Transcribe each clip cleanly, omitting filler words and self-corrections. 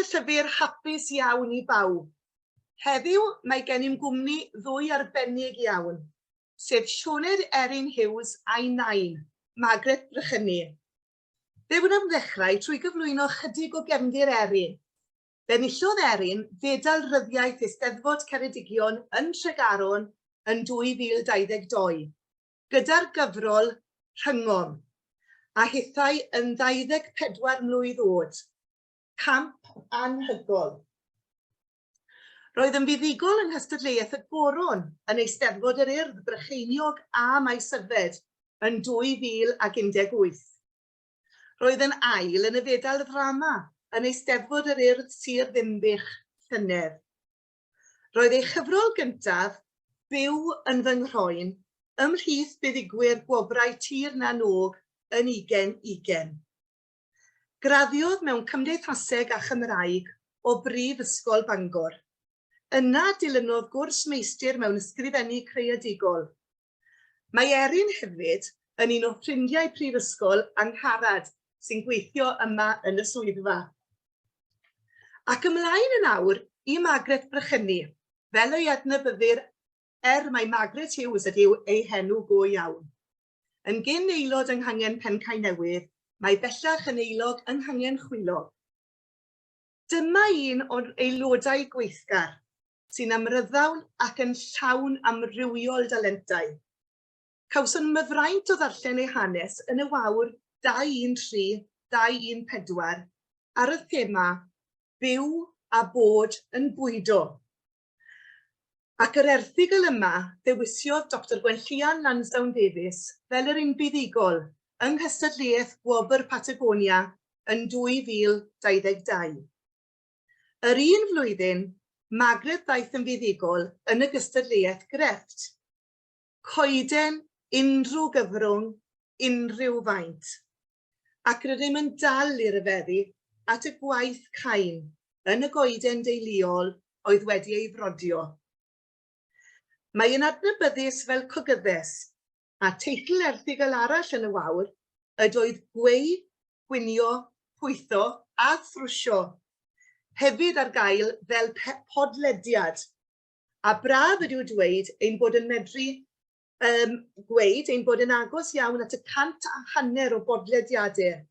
Llyfr hapus iawn i bawb. Heddiw mae gennym gwmni ddwy arbennig iawn, sef Sioned Erin Hughes a'i nain, Margaret Brychyni. Fe wnaf ddechrau trwy gyflwyno chydig o gefndir Erin. Fe enillodd Erin Fedal Ryddiaith Eisteddfod Ceredigion yn Nhregaron yn 2022. gyda'r gyfrol Rhyngom, a hithau yn 24 mlwydd oed. Camp anhygoel. Roedd yn fuddugol yng nghystadleuaeth y Goron yn Eisteddfod yr Urdd, Brycheiniog a Maesyfed yn 2018. Roedd yn ail yn y Fedal Ddrama yn Eisteddfod yr Urdd Sir Ddinbych llynedd. Roedd ei chyfrol gyntaf, Byw yn fy nghroen, ymhlith buddugwyr Gwobrau Tir na n-Og yn ugain ugain. Graddiodd mewn Cymdeithaseg a Chymraeg o Brifysgol Bangor. Yna dilynodd gwrs meistr mewn Ysgrifennu Creadigol. Mae Erin hefyd yn un o ffrindiau prifysgol Angharad sy'n gweithio yma yn y swyddfa. Ac ymlaen yn awr i Margaret Brychyni, fel ei adnabyddir er mai Margaret Hughes ydyw ei henw go iawn. Yn gyn aelod yng nghangen Pencaenewydd, mae bellach yn aelog yng nghangen Chwilog. Dyma un o'r aelodau gweithgar sy'n amryddawn ac yn llawn amrywiol dalentau. Cawson y fraint o ddarllen ei hanes yn y Wawr 213, 214 ar y thema 'Byw a Bod yn Bwydo'. Ac yr erthygl yma ddewisiodd Doctor Gwenllïan Lansdowne Davies fel yr un buddugol yng nghystadleuaeth Gwobr Patagonia yn 2022. Yr un flwyddyn, Margaret ddaeth yn fuddugol yn y gystadleuaeth grefft. Coeden, unrhyw gyfrwng, unrhyw faint. Ac rydym yn dal i ryfeddu at y gwaith cain yn y goeden deuluol oedd wedi ei frodio. Mae yn adnabyddus fel cogyddes A teitl erthygl arall yn y Wawr ydoedd Gweu, Gwinio, Pwytho a Thrwsio, hefyd ar gael fel podlediad. A braf ydyw dweud ein bod yn medru um, gweud ein bod yn agos iawn at y 150 o bodlediadau,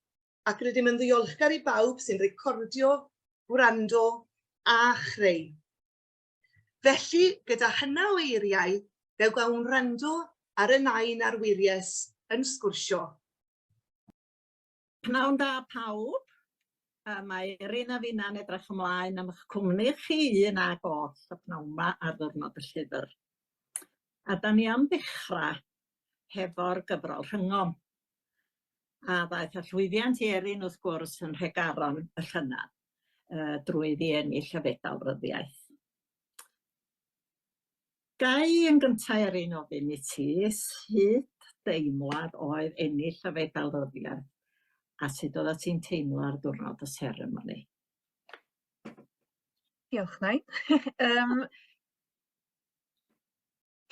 ac rydym yn ddiolchgar i bawb sy'n recordio, gwrando a chreu. Felly, gyda hynna o eiriau, fe gawn wrando ar y nain a'r wyries yn sgwrsio. Pnawn da pawb. Uh, mae Erin a finna'n edrych ymlaen am eich cwmni chi un ag oll y pnawn 'ma ar ddwrnod y llyfr. A da ni am ddechrau hefo'r gyfrol Rhyngom. A ddaeth â llwyddiant i Erin wrth gwrs yn Nhregaron y llynedd. uh, drwy iddi ennill y fedal ryddiaith. Ga i yn gyntaf Erin ofyn i ti sut deimlad oedd ennill y fedal ryddiaith a sut oeddet ti'n teimlo ar ddiwrnod y seremoni? Diolch Nain. um,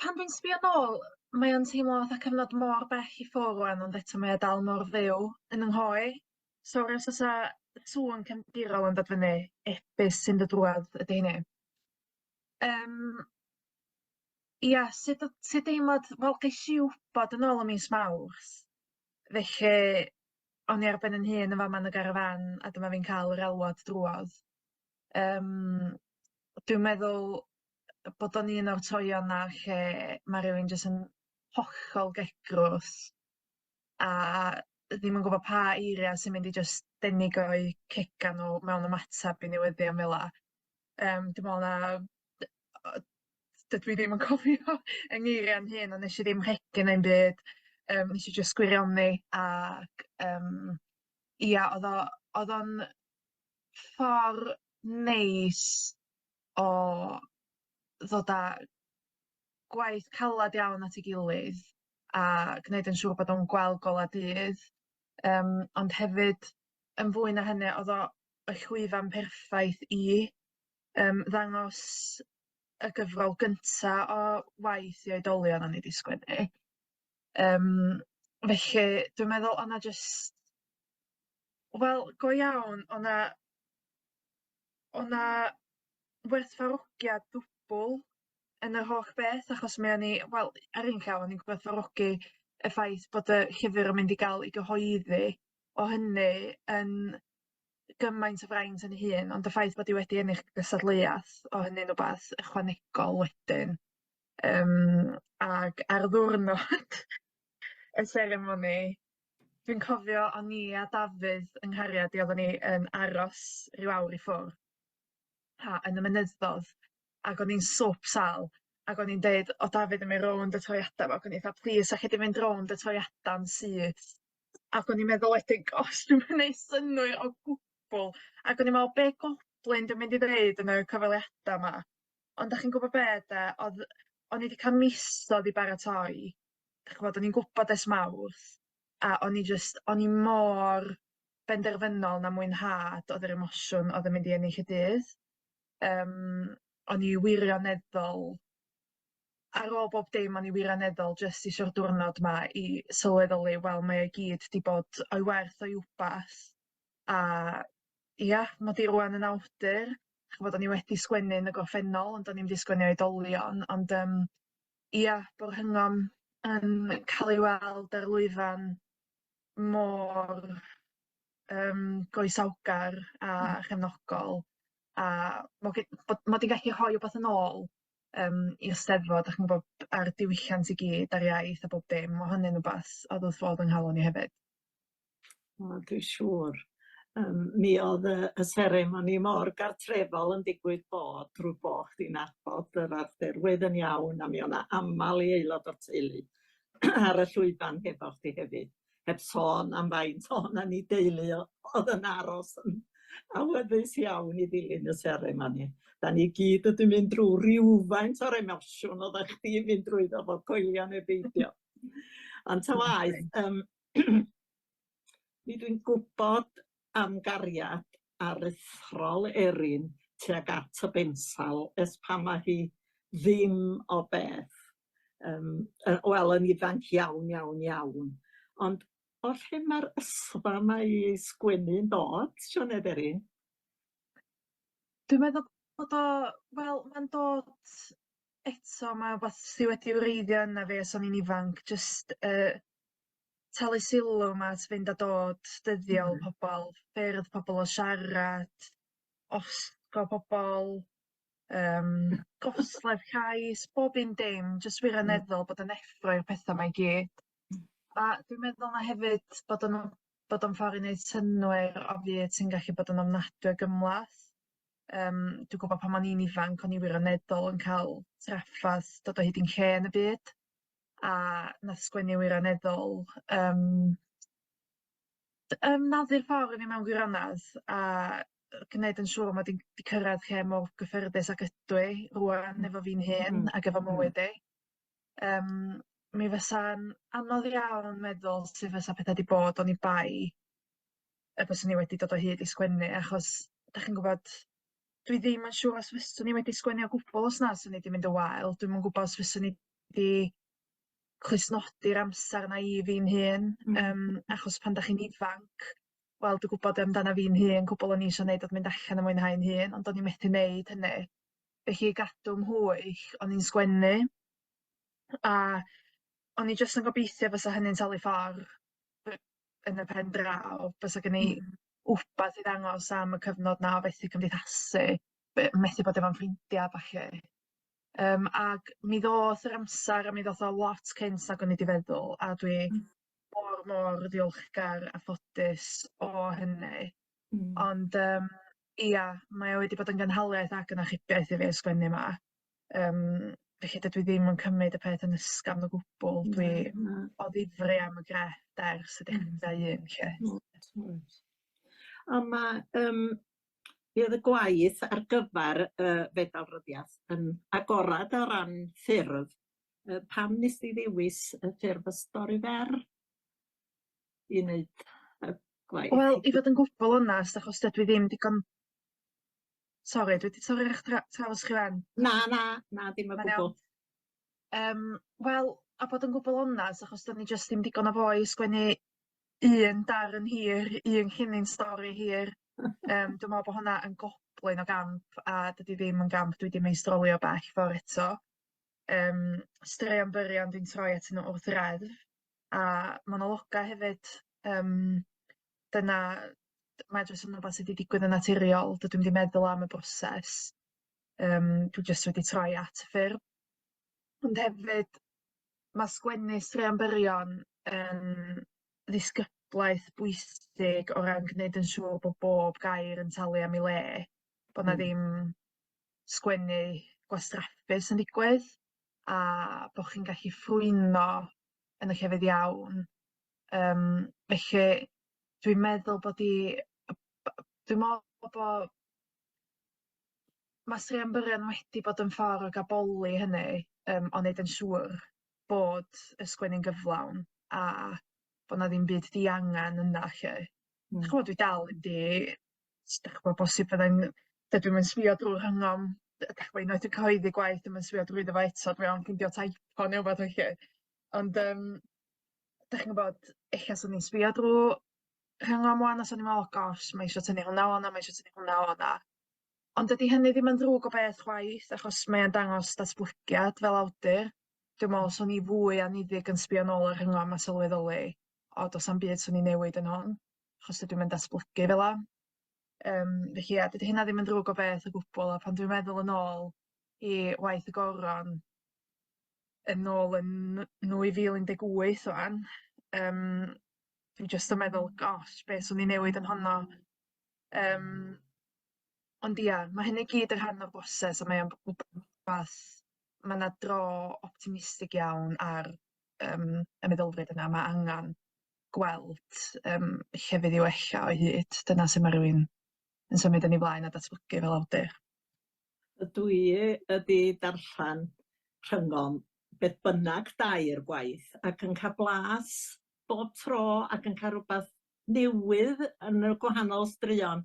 pan dwi'n sbio nôl, mae o'n teimlo fatha cyfnod mor bell i ffwr' ŵan ond eto mae o dal mor fyw yn 'y nghoe. Sori os o's 'a sŵn cefndirol yn dod fyny, ebys sy'n dod drwadd ydi heini. Yym ia, sut o- sut deimlad, wel gesh i wbod yn ôl ym mis Mawrth, felly o'n i ar ben 'yn hun yn fama yn y garafán a dyma fi'n ca'l yr alwad drwodd. Yym dwi'n meddwl bod o'n un o'r troeon 'na lle ma' rywun jyst yn hollol gegrwth a ddim yn gwbod pa eiria' sy'n mynd i jyst denig o'u cega' nhw mewn ymateb i newyddion fela. Yym dwi me'wl na dydw i ddim yn cofio 'yng ngeiria'n hun ond nesh i ddim rhegi na'm byd yym nesh i jyst gwirioni ac yym ia o'dd o o'dd o'n ffor neis o ddod â gwaith calad iawn at ei gilydd a gneud yn siŵr bod o'n gweld gola dydd yym ond hefyd yn fwy na hynny o'dd o y llwyfan perffaith i yym ddangos y gyfrol gynta o waith i oedolion o'n i 'di sgwennu. Yym felly dwi'n meddwl o' 'na jyst wel go iawn o' 'na o' 'na werthfawrogiad dwbl yn yr holl beth achos mi o'n i wel ar un llaw o'n i'n gwerthfawrogi y ffaith bod y llyfr yn mynd i ga'l 'i gyhoeddi o' hynny yn gymaint o fraint yn ei hun ond y ffaith bod 'i wedi ennill gystadleuaeth o' hynny'n wbath ychwanegol wedyn yym ag ar ddiwrnod y seremoni dwi'n cofio o'n i a Dafydd yng nghariad i oddan ni yn aros ryw awr i ffwr' ha yn y mynyddo'dd ag o'n i'n swp sâl ag o'n i'n deud o' Dafydd yn mynd rownd y toriada 'ma ac o'n i fatha plîs alli di fynd rownd y toriada'n syth ac o'n i'n meddwl wedyn gosh dwi'm yn neud synnwyr o gwbwl ac o'n i'n me'wl be' goblin dwi'n mynd i ddeud yn y cyfweliada 'ma ond 'dach chi'n gwbo be' 'de odd o'n i 'di ca'l misodd i baratoi dych ch'mod o'n i'n gwbod ers Mawrth a o'n i jyst o'n i mor benderfynol na mwynhad o'dd yr emosiwn o'dd yn mynd i ennill y dydd. Yym o'n i wirioneddol ar ôl bob dim o'n i wirioneddol jyst isio'r diwrnod 'ma i sylweddoli wel mae o i gyd 'di bod o'i werth o i wbath a ia mod i rŵan yn awdur ch'mod o'n i wedi sgwennu yn y gorffennol ond o'n i'm 'di sgwennu oedolion ond yym ia bo' rhyngom yn ca'l ei weld ar lwyfan mor yym groesawgar a chefnogol a mo' ge- bod mod i'n gallu rhoi wbath yn ôl yym i'r 'Steddfod dach chi'n gwbod a'r diwylliant i gyd a'r iaith a bob dim ma' hynny'n wbath o'dd wrth fodd yng nghalon i hefyd. O dwi siŵr. Yym mi o'dd y y seremoni mor gartrefol yn digwydd bod drwy bo' chdi'n nabod yr Archdderwydd yn iawn a mi o' 'na amal i aelod o'r teulu ar y llwyfan hefo chdi hefyd. Heb sôn am faint ohonan ni deulu o'dd yn aros yn awyddus iawn i ddilyn y seremoni. Da ni gyd wedi mynd drwy rywfaint o'r emosiwn oddach chdi'n mynd drwyddo fo coelia neu beidio. Ond ta waeth yym mi dwi'n gwybod am gariad aruthrol Erin tuag at y bensal ers pan ma' hi ddim o beth. Yym yy wel yn ifanc iawn iawn iawn. Ond o lle ma'r ysfa 'ma i sgwennu'n dod Sioned Erin? Dwi'n meddwl bod o wel ma'n dod eto ma' wbath sy wedi wreiddio yna fi ers o'n i'n ifanc jyst yy talu sylw 'ma at fynd a dod dyddiol pobol, ffyrdd pobol o siarad, osgo pobol, yym goslef llais, bob un dim, jyst wirioneddol bod yn effro i'r petha 'ma i gyd. A dwi'n meddwl 'na hefyd bod o'n bod o'n ffordd i neud synnwyr o fyd sy'n gallu bod yn ofnadwy o gymhleth. Yym dwi'n gwbod pan o'n i'n ifanc o'n i wirioneddol yn ca'l traffarth dod o hyd i'n lle yn y byd a nath sgwennu wirioneddol yym yym naddu'r ffordd i fi mewn gwirionedd a gneud yn siŵr mod i'n 'di cyrraedd lle mor gyffyrddus ag ydw i rŵan efo fi'n hun ag efo mywyd i. Yym mi fysa'n anodd iawn meddwl sut fysa petha 'di bod oni bai y byswn i wedi dod o hyd i sgwennu achos dach chi'n gwbod dwi ddim yn siŵr os fyswn i wedi sgwennu o gwbwl os na 'swn i 'di mynd yn wael dwi'm yn gwbod os fyswn i 'di clustnodi'r amser 'na i fi'n hun yym achos pan 'dach chi'n ifanc wel dwi gwbod amdana fi'n hun cwbwl o'n i isio neud o'dd mynd allan a mwynhau'n hun ond o'n i methu neud hynny felly i gadw 'mhwyll o'n i'n sgwennu a o'n i jyst yn gobeithio fysa hynny'n talu ffor yn y pen draw fysa gen i wbath i ddangos am y cyfnod 'na o fethu cymdeithasu methu bod efo'n ffrindia a ballu. Yym ag mi ddoth yr amser a mi ddoth o lot cynt nag o'n i 'di feddwl a dwi mor mor ddiolchgar a ffodus o hynny. Ond yym ia mae o wedi bod yn gynhaliaeth ac yn achubiaeth i fi y sgwennu 'ma. Yym felly dydw i ddim yn cymryd y peth yn ysgafn o gwbwl dwi o ddifri am y grefft ers y dechrau un 'lly. Reit reit. A ma' yym mi o'dd y gwaith ar gyfar y Fedal Ryddiath yn agorad o ran ffurf. Yy pam nes di ddewis y ffurf y stori fer i neud y gwaith? Wel i fod yn gwbwl onast achos dydw i ddim digon Sori dwi 'di torri ar 'ych traws chi 'wan. Na na na dim o gwbwl. Yym wel a bod yn gwbwl onast achos do'n i jyst ddim digon o foi i sgwennu un darn hir un llinyn stori hir. Yym dwi me'wl bo' hwnna yn gobaith goblyn o gamp a dydi ddim yn gamp dwi 'di meistroli o bell ffor' eto. Yym straeon byrion dwi'n troi atyn nhw wrth reddf a monologa hefyd yym dyna mae jyst yn rwbath sy 'di digwydd yn naturiol, dydw i'm 'di meddwl am y broses yym dwi jyst wedi troi at y ffurf. Ond hefyd ma' sgwennu straeon byrion yn ddisgyblaeth bwysig o ran gneud yn siŵr bo' bob gair yn talu am 'i le, bo' 'na ddim sgwennu gwastraffus yn digwydd a bo' chi'n gallu ffrwyno yn y llefydd iawn yym felly dwi'n meddwl bod 'i dwi'n me'wl bo' ma' straeon byrion wedi bod yn ffordd o gaboli hynny yym o neud yn siŵr bod y sgwennu'n gyflawn a bo' 'na ddim byd diangan yna 'lly. Dych ch'mod dwi dal 'di dych ch'mod bosib fyddai'n dydw i'm yn sbïo drw'r rhyngom dych ch'mo' unwaith dwi'n cyhoeddi gwaith dwi'm yn sbïo drwyddo fo eto dwi ofn ffeindio typo neu wbath felly ond yym dych chi'n gwbod ella 'swn i'n sbïo drw rhyngom 'wan a 'swn i'n me'wl oh gosh mae isio tynnu hwnna o 'na mae isio tynnu hwnna o 'na. Ond dydi hynny ddim yn ddrwg o beth chwaith achos mae o'n dangos datblygiad fel awdur. Dwi me'wl 'swn i fwy anniddig yn sbio nôl ar rhyngom a sylweddoli o do's na'm byd 'swn i'n newid yn hwn achos dydw i'm yn datblygu fela. Yym felly ia dydi hynna ddim yn ddrwg o beth o gwbwl a pan dwi'n meddwl yn ôl i waith y Goron yn ôl yn 2018 ŵan yym dwi jyst yn meddwl gosh be' swn i'n newid yn honno. Yym ond ia ma' hynny gyd yn rhan o'r broses a mae o'n rwbath ma' 'na dro optimistig iawn ar yym y meddylfryd yna ma' angan gweld yym llefydd i wella o hyd dyna su' ma' rywun yn symud yn 'i flaen a datblygu fel awdur. Dwi ydi darllen rhyngom beth bynnag dair gwaith ac yn cael blas bob tro ac yn cael rhywbeth newydd yn y gwahanol straeon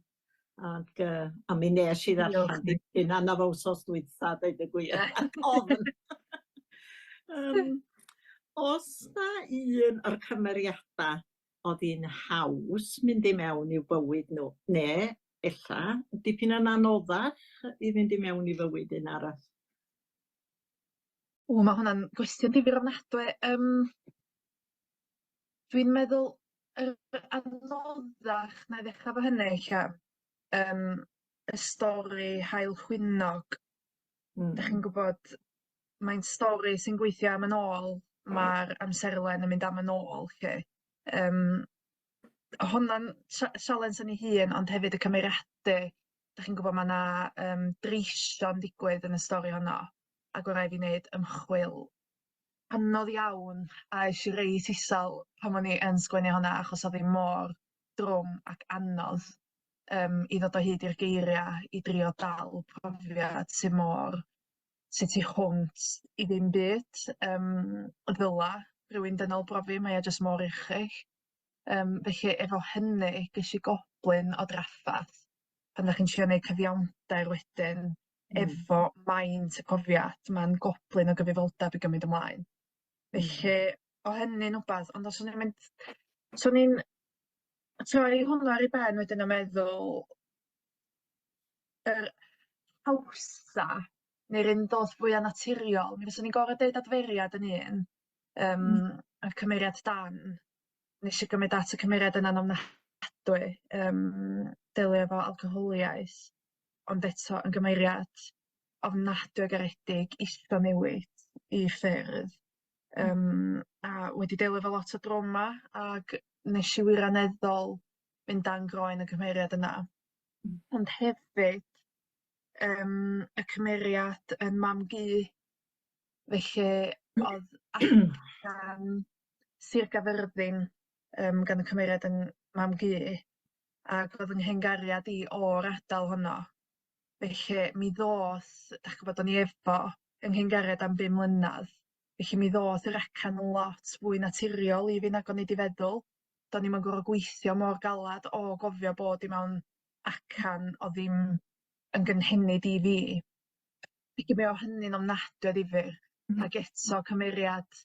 ac yy a mi nes i ddarllen dipyn arno fo wsos dwytha deud y gwir ac ofn. Yym o's 'na un o'r cymeriada o'dd hi'n haws mynd i mewn i'w bywyd nhw ne' ella dipyn yn anoddach i fynd i mewn i fywyd un arall? O ma' hwnna'n gwestiwn difyr ofnadwy yym Dwi'n meddwl yr anoddach 'nai ddechra efo hynny ella yym y stori Haul Chwinnog. 'Dach chi'n gwbod mae'n stori sy'n gweithio am yn ôl, ma'r amserlen yn mynd am yn ôl 'lly yym honna'n sialens yn ei hun ond hefyd y cymeriade 'dach chi'n gwbod ma' 'na yym dreisio'n digwydd yn y stori honno ag o' raid fi neud ymchwil anodd iawn a es i reit isal pan o'n i yn sgwennu honna achos o'dd 'i mor drwm ac anodd yym i ddod o hyd i'r geiria' i drio dal profiad sy mor sy tu hwnt i ddim byd yym ddyla rywun dynol brofi mae o jyst mor erchyll. Yym felly efo hynny ges i goblyn o draffath pan 'dach chi'n trio neud cyfiawnder wedyn efo maint y profiad ma'n goblyn o gyfrifoldeb i gymryd ymlaen. Felly o' hynny'n wbath ond os o'n i'n mynd 'swn i'n troi hwnnw ar 'i ben wedyn a meddwl yr hawsa neu'r un ddoth fwya naturiol mi fyswn i'n gor'o' deud adferiad yn un yym y cymeriad Dan nesh i gymryd at y cymeriad yna'n ofnadwy yym delio efo alcoholiaeth ond eto yn gymeriad ofnadwy o garedig isio newid 'i ffyrdd yym a wedi delio efo lot o droma ag nesh i wirioneddol fynd dan groen y cymeriad yna. Ond hefyd yym y cymeriad yn mam-gu felly o'dd allan Sir Gaerfyrddin yym gan y cymeriad yn mam-gu ac o'dd 'y nghyn-gariad i o'r ardal honno felly mi ddoth dach ch'bod o'n i efo 'y nghyn-gariad am bum mlynadd felly mi ddoth yr acan lot fwy naturiol i fi nag o'n i 'di feddwl. Do'n i'm yn gor'o' gweithio mor galad o gofio bod i mewn acan o'dd ddim yn gynhenid i fi. Felly mi o' hynny'n ofnadwy o ddifyr ag eto cymeriad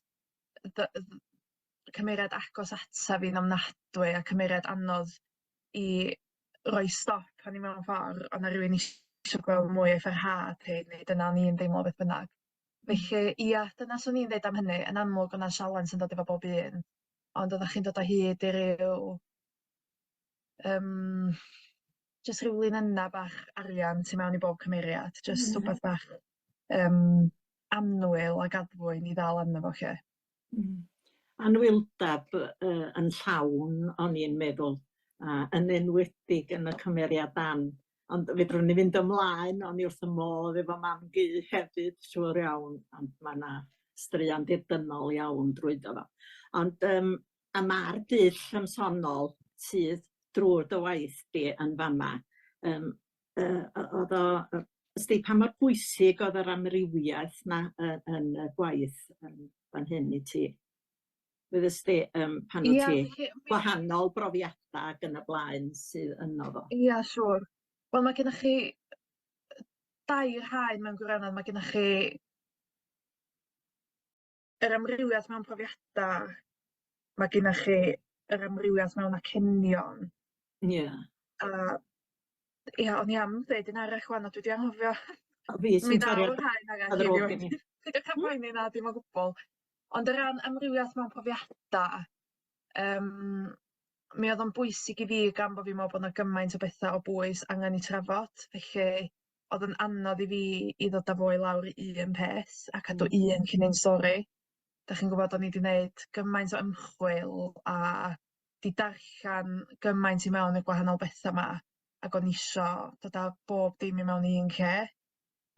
cymeriad agos ata fi'n ofnadwy a cymeriad anodd i roi stop arni mewn ffordd, oedd 'na rywun isio gweld mwy o'i pharhad hi, neu dyna o'n i'n deimlo beth bynnag. Felly ia, dyna 'swn i'n ddeud am hynny. Yn amlwg o' 'na sialens yn dod efo bob un, ond oeddach chi'n dod o hyd i ryw yym jyst ryw linynna bach arian tu mewn i bob cymeriad, jyst rhywbeth bach yym annwyl ac addfwyn i ddal arno fo 'lly. Anwyldeb yn llawn o'n i'n meddwl, a yn enwedig yn y cymeriad Dan. Ond fedrwn ni fynd ymlaen, o'n i wrth 'y modd efo mam-gu hefyd, siŵr iawn, ond ma' 'na straeon dirdynnol iawn drwyddo fo. Ond yym a ma'r dull ymsonol sydd drw'r dy waith di yn fama yym yy o'dd o yy ysdi pa mor bwysig o'dd yr amrywiaeth 'na yy yn y gwaith yn fan hyn i ti? Wyddes di yym pan wt ti gwahanol brofiada ag yn y blaen sydd yno fo. Ia siŵr. Wel ma' gennych chi dair haen mewn gwirionedd ma' gennych chi yr amrywiaeth mewn profiada, ma' gennych chi yr amrywiaeth mewn acenion. Ia. A ia o'n i am ddeud un arall 'wan a dwi 'di anghofio. O fi sy'n torri ar ddrwg gen i. Peidiwch â poeni na dim o gwbwl. Ond o ran amrywiaeth mewn profiada yym mi o'dd o'n bwysig i fi gan bo' fi'n me'wl bo' 'na gymaint o betha o bwys angen 'u trafod felly o'dd yn anodd i fi i ddod â fo i lawr i un peth a cadw un llinyn stori. Dach chi'n gwbod o'n i 'di neud gymaint o ymchwil a 'di darllan gymaint i mewn i'r gwahanol betha 'ma ag o'n i isio dod â bob dim i mewn i un lle.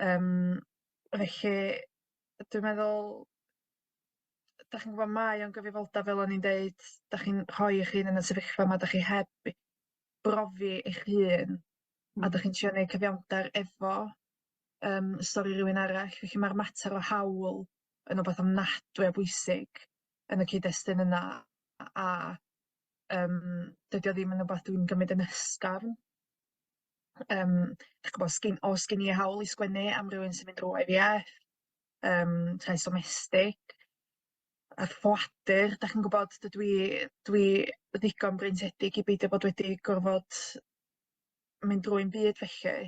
Yym felly dwi'n meddwl dach chi'n gwbod mae o'n gyfrifoldeb fel o'n i'n deud dach chi'n rhoi eich hun yn y sefyllfa 'ma dach chi heb brofi eich hun a dach chi'n trio neud cyfiawnder efo yym stori rywun arall felly ma'r mater o hawl yn wbath ofnadwy o bwysig yn y cyd-destun yna a yym dydi o ddim yn wbath dwi'n gymryd yn ysgafn. Yym dych ch'bo' sgin o's gin i hawl i sgwennu am rywun sy'n mynd drw' IVF yym trais domestig a ffoadur dach chi'n gwbod dydw i dwi ddigon breintiedig i beidio bod wedi gorfod mynd drwy'n byd felly.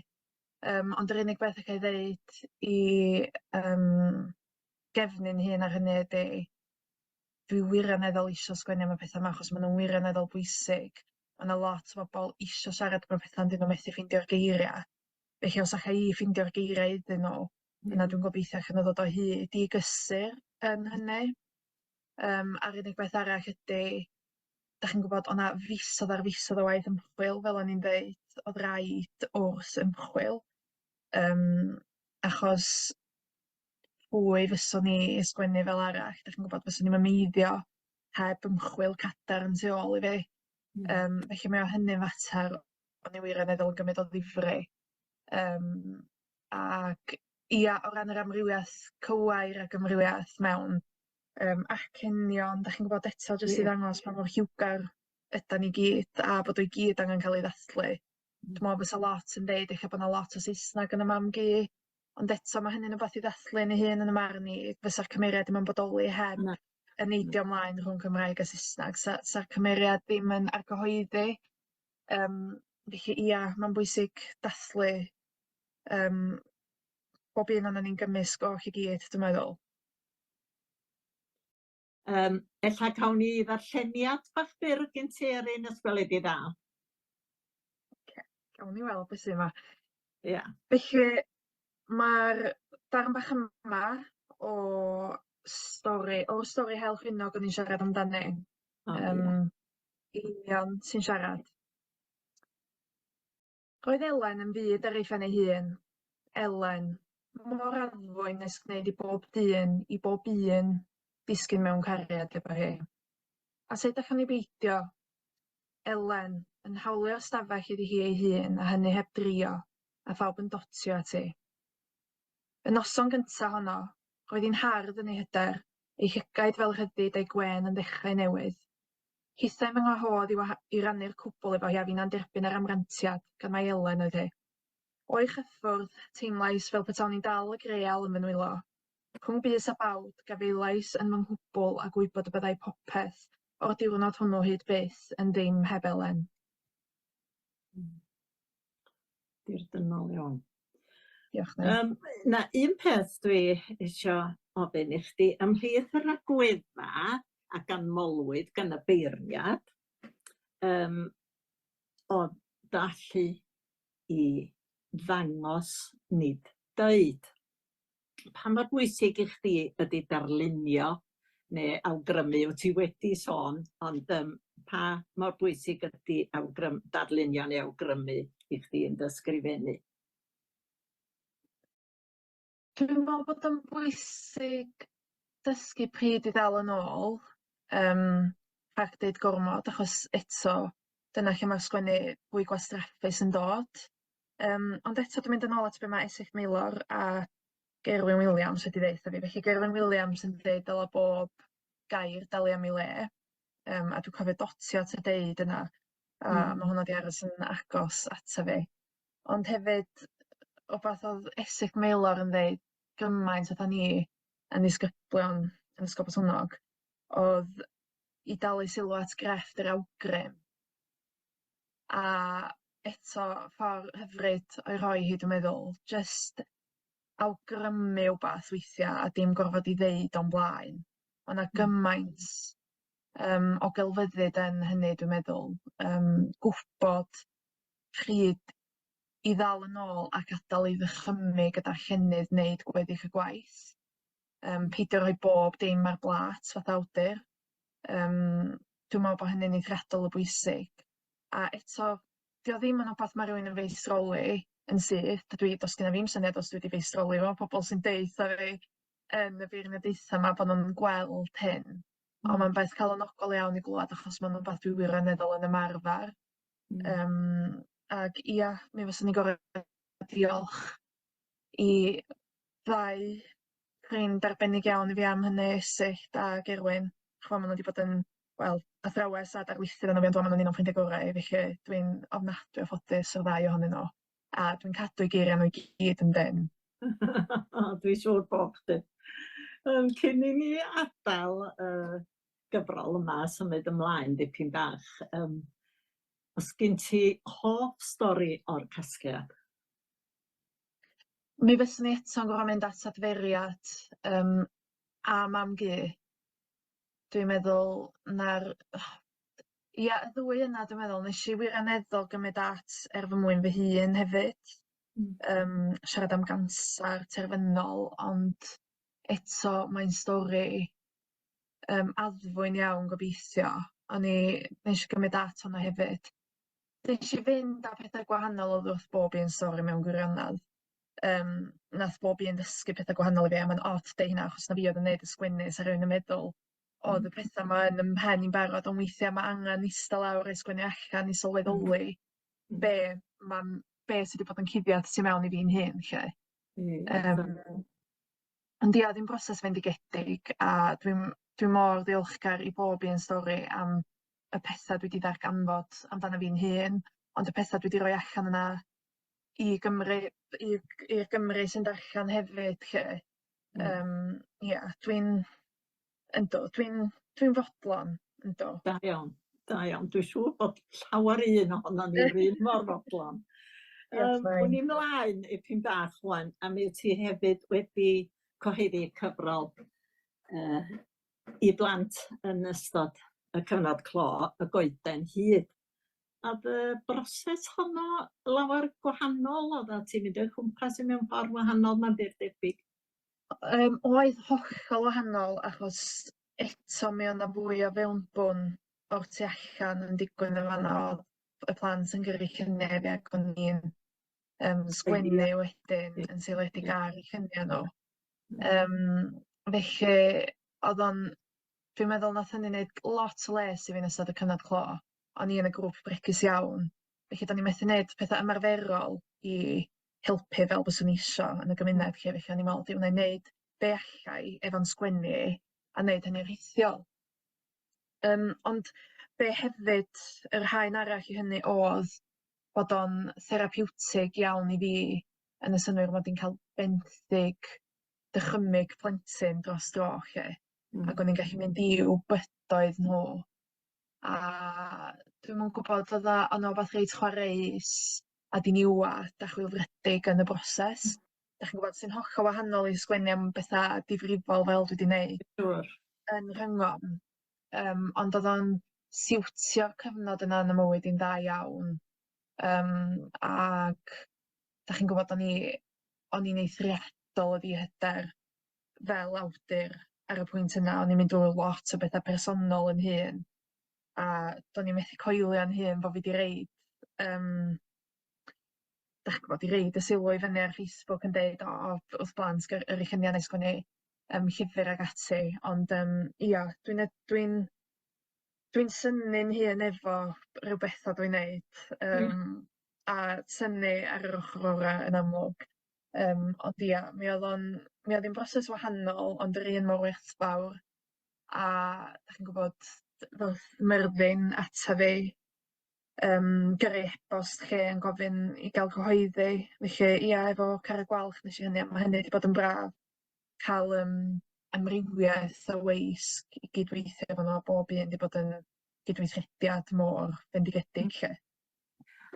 Yym ond yr unig beth allai ddeud i yym gefnu'n hun ar hynny ydi dwi wirioneddol isio sgwennu am y petha 'ma achos ma' nw'n wirioneddol bwysig. Ma' 'na lot o bobol isio siarad am y petha ond 'dyn nw methu ffeindio'r geiria'. Felly os alla i ffeindio'r geiria' iddyn nhw yna dwi'n gobeithio allan nhw ddod o hyd i gysur yn hynny. Yym a'r unig beth arall ydi dach chi'n gwbod o' 'na fisodd ar fisodd o waith ymchwil fel o'n i'n deud o'dd raid wrth ymchwil yym achos pwy fyswn i i sgwennu fel arall dach chi'n gwbod fyswn i'm yn meiddio heb ymchwil cadarn tu ôl i fi. Yym felly mae o hynny'n fater o'n i wirioneddol yn gymryd o ddifri. Yym ac ia o ran yr amrywiaeth cywair ac amrywiaeth mewn yym acenion dach chi'n gwbod eto jyst i ddangos pa mor lliwgar ydan ni gyd a bod o i gyd angen ca'l ei ddathlu. Dwi me'wl bysa lot yn deud ella bo' 'na lot o Saesnag yn y Mam-gu ond eto ma' hynny'n wbath i ddathlu yn ei hun yn 'y marn i fysa'r cymeriad ddim yn bodoli heb... Na. ...y neidio ymlaen rhwng Cymraeg a Saesnag 'sa 'sa'r cymeriad ddim yn argyhoeddi. Yym felly ia ma'n bwysig dathlu yym bob un onon ni'n gymysg oll i gyd dwi meddwl. Yym ella cawn ni ddarlleniad bach byr gen ti Erin os gweli di dda. Oce gawn ni weld be' sy 'ma. Ia. Felly ma'r darn bach yma o stori o'r stori Hel Llwynog o'n i'n siarad amdani. O ia. Yym Einion sy'n siarad. Roedd Elen yn fud ar ei phen ei hun. Elen, mor addfwyn nes gwneud i bob dyn, i bob un, ddisgyn mewn cariad efo hi. A sut allwn i beidio? Elen, yn hawlio'r stafell iddi hi ei hun, a hynny heb drio, a phawb yn dotio ati. Y noson gynta' honno, roedd hi'n hardd yn ei hyder, ei llygaid fel rhyddid a'i gwên yn ddechrau newydd. Hithau'n fy ngwahodd i waha- i rannu'r cwbl efo hi a finna'n derbyn yr amrantiad, gan mai Elen oedd hi. O'i chyffwrdd, teimlais fel petawn i'n dal y greal yn fy nwylo. Rhwng bys a bawd, gafaelais yn fy nghwbl a gwybod y byddai popeth o'r diwrnod hwnnw hyd byth yn ddim heb Elen. Dirdynnol iawn. Diolch Nia. Yym na un peth dwi isio ofyn i chdi ymhlith yr agwedda a ganmolwyd gan y beirniad yym o'dd dy allu i ddangos nid deud. Pa mor bwysig i chdi ydi darlunio neu awgrymu, wyt ti wedi sôn, ond yym pa mor bwysig ydi awgrym- darlunio neu awgrymu i chdi yn dy ysgrifennu? Dwi'n meddwl bod o'n bwysig dysgu pryd i ddal yn ôl yym rhag deud gormod achos eto dyna lle ma'r sgwennu fwy gwastraffus yn dod. Yym ond eto dwi'n mynd yn ôl at be' ma' Esyllt Maelor a Gerwyn Wiliams wedi ddeutha fi. Felly Gerwyn Wiliams yn deud dyla bob gair dalu am ei le. Yym a dwi'n cofio dotio at y deud yna a ma' hwnna 'di aros yn agos ata fi. Ond hefyd wbath o'dd Esyllt Maelor yn ddeud gymaint wrtha ni yn ddisgyblion yn Ysgol Botwnnog o'dd i dalu sylw at grefft yr awgrym. A eto ffordd hyfryd o'i rhoi hi dwi'n meddwl, jyst awgrymu wbath weithia' a dim gorfod 'i ddeud o'n blaen. Ma' 'na gymaint yym o gelfyddyd yn hynny dwi'n meddwl, yym gwbod pryd i ddal yn ôl a gadal i ddychymyg y darllenydd wneud gweddill y gwaith. Yym peidio rhoi bob dim ar blât fatha awdur. Yym dwi'n me'wl bo' hynny'n eithriadol o bwysig. A eto 'di o ddim yn wbath ma' rywun yn feistroli yn syth, dydw i do's gynna fi'm syniad os dwi 'di feistroli fo, pobol sy'n deutha fi yn y beirniadaetha 'ma bo' nw'n gweld hyn. On' ma'n beth calonogol iawn i glwad achos ma'n wbath dwi wirioneddol yn ymarfer. Yym ag ia mi fyswn i'n gor'o' diolch i ddau ffrind arbennig iawn i fi am hynny, Esyllt a Gerwyn. Ch'mo' ma' nw 'di bod yn, wel, athrawes a darlithydd arno fi ond dwi me'wl ma' nw'n un o'n ffrindia gorau i felly dwi'n ofnadwy o ffodus o'r ddau ohonyn nhw. A dwi'n cadw eu geiria nhw i gyd yn dynn. Dwi'n siŵr bo' chdi. Yym cyn i ni adal y gyfrol yma a symud ymlaen dipyn bach yym o's gin ti hoff stori o'r casgliad? Mi fyswn i eto'n gor'o' mynd at adferiad yym a mam-gu. Dwi'n meddwl na'r ia y ddwy yna dwi'n meddwl nesh i wirioneddol gymryd at er fy mwyn fy hun hefyd. Yym siarad am gansar terfynol ond eto mae'n stori yym addfwyn iawn gobeithio. O'n i nesh i gymryd at hwnna hefyd. Nes i fynd â petha gwahanol oddi wrth bob un stori mewn gwirionedd. Yym nath bob un ddysgu petha gwahanol i fi a ma'n od deud hynna achos na fi oedd yn neud y sgwennu 'sa rywun yn meddwl o'dd y petha 'ma yn 'ym mhen i'n barod ond weithia' ma' angan ista lawr a sgwennu allan i sylweddoli be' ma'n be' sy 'di bod yn cuddiad tu mewn i fi'n hun 'lly. Yym ond ia o'dd 'i'n broses fendigedig a dwi'n dwi mor ddiolchgar i bob un stori am y petha dwi 'di ddarganfod amdano fi'n hun, ond y petha dwi 'di roi allan yna i Gymru i i'r Gymry sy'n darllan hefyd 'lly. Yym ia dwi'n yndw dwi'n dwi'n fodlon yndw. Da iawn, da iawn. Dwi'n siŵr bod llawer un ohonon ni'r un mor fodlon. Diolch Yym awn ni mlaen ipyn bach ŵan a mi wyt ti hefyd wedi cyhoeddi cyfrol yy i blant yn ystod y cyfnod clo, y goeden hud. O'dd y broses honno lawer gwahanol, oddat ti'n mynd o'i chwmpas i mewn ffordd wahanol ma'n bur debyg? Yym oedd hollol wahanol achos eto mi o' 'na fwy o fewnbwn o'r tu allan yn digwydd yn fan 'na o'dd y plant yn gyrru llunia' i fi ag o'n i'n yym sgwennu wedyn yn seiliedig ar 'u llunia' nhw. Yym felly o'dd o'n dwi'n meddwl nath hynny neud lot o les i fi yn ystod y cyfnod clo. O'n i yn y grŵp bregus iawn, felly do'n i methu neud petha ymarferol i helpu fel byswn i isio yn y gymuned 'lly, felly o'n i'n me'wl 'di wnâi neud be' allai efo'n sgwennu a neud hynny'n rhithiol. Yym ond be' hefyd yr haen arall i hynny o'dd bod o'n therapiwtig iawn i fi yn y synnwyr mod i'n ca'l benthyg dychymyg plentyn dros dro 'lly. Ac o'n i'n gallu mynd i'w bydoedd nhw a dwi'm yn gwbod odd o' 'na wbath reit chwareus. a diniwad a chwilfrydig yn y broses. Dach chi'n gwybod, sy'n hollol wahanol i sgwennu am betha difrifol fel dwi 'di neud. Siŵr. Yn Rhyngom. Yym ond o'dd o'n siwtio'r cyfnod yna yn 'y mywyd i'n dda iawn. Yym ag dach chi'n gwbod o'n i o'n i'n eithriadol o ddihyder fel awdur ar y pwynt yna, o'n i'n mynd drwy lot o betha personol 'yn hun a do'n i methu coelio'n hun bo' fi 'di roid yym dach chi'n gwbod 'di roid y sylw i fyny ar Facebook yn deud o wrth blant yrru llunia' neu sgwennu llyfr ag ati ond yym ia dwi'n ed- dwi'n dwi'n synnu'n hun efo rhyw betha dwi'n neud yym a synnu ar yr ochor ora' yn amlwg. Yym ond ia mi o'dd o'n mi o'dd 'i'n broses wahanol ond yr un mor werthfawr a dach chi'n gwbod ddoth Myrddin ata fi yym gyrru e-bost 'lly yn gofyn i ga'l cyhoeddi felly ia efo Carreg Gwalch nesh i hynny a ma' hynny 'di bod yn braf ca'l yym amrywiaeth o weisg i gydweithio efo nhw a bob un 'di bod yn gydweithrediad mor bendigedig 'lly.